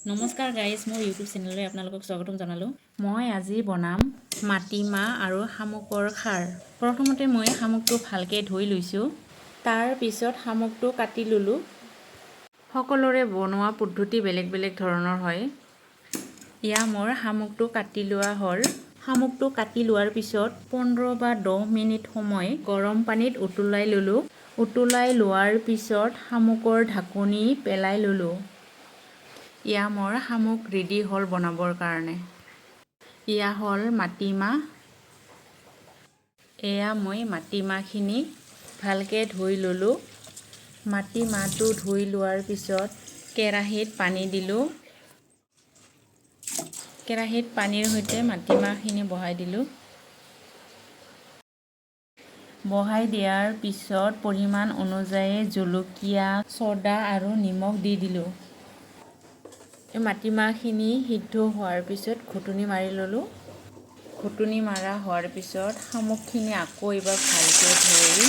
নমস্কাৰ গাইজ, মোৰ ইউটিউব চেনেললৈ আপোনালোকক স্বাগতম জনালোঁ। মই আজি বনাম মাটিমাহ আৰু শামুকৰ খাৰ। প্ৰথমতে মই শামুকটো ভালকৈ ধুই লৈছোঁ। তাৰপিছত শামুকটো কাটি ল'লোঁ। সকলোৰে বনোৱা পদ্ধতি বেলেগ বেলেগ ধৰণৰ হয়। এয়া মোৰ শামুকটো কাটি লোৱা হ'ল। শামুকটো কাটি লোৱাৰ পিছত 15 বা 10 মিনিট সময় গৰম পানীত উতলাই ল'লোঁ। উতলাই লোৱাৰ পিছত শামুকৰ ঢাকনি পেলাই ল'লোঁ। এয়া মোৰ শামুক ৰেডি হ'ল বনাবৰ কাৰণে। এয়া হ'ল মাটিমাহ। এয়া মই মাটিমাহখিনি ভালকৈ ধুই ল'লোঁ। মাটিমাহটো ধুই লোৱাৰ পিছত কেৰাহীত পানী দিলোঁ। কেৰাহীত পানীৰ সৈতে মাটিমাহখিনি বহাই দিলোঁ। বহাই দিয়াৰ পিছত পৰিমাণ অনুযায়ী জলকীয়া, চ'ডা আৰু নিমখ দি দিলোঁ। এই মাটিমাহখিনি সিদ্ধ হোৱাৰ পিছত ঘুটনি মাৰি ল'লোঁ। ঘুটনি মাৰা হোৱাৰ পিছত শামুকখিনি আকৌ এবাৰ ভালকৈ ধুই,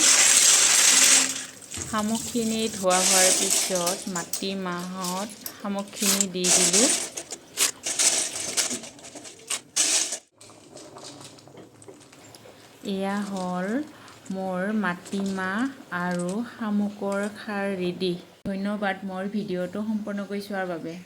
শামুকখিনি ধোৱা হোৱাৰ পিছত মাটিমাহত শামুকখিনি দি দিলোঁ। এয়া হ'ল মোৰ মাটিমাহ আৰু শামুকৰ খাৰ ৰেডি। ধন্যবাদ মোৰ ভিডিঅ'টো সম্পূৰ্ণকৈ চোৱাৰ বাবে।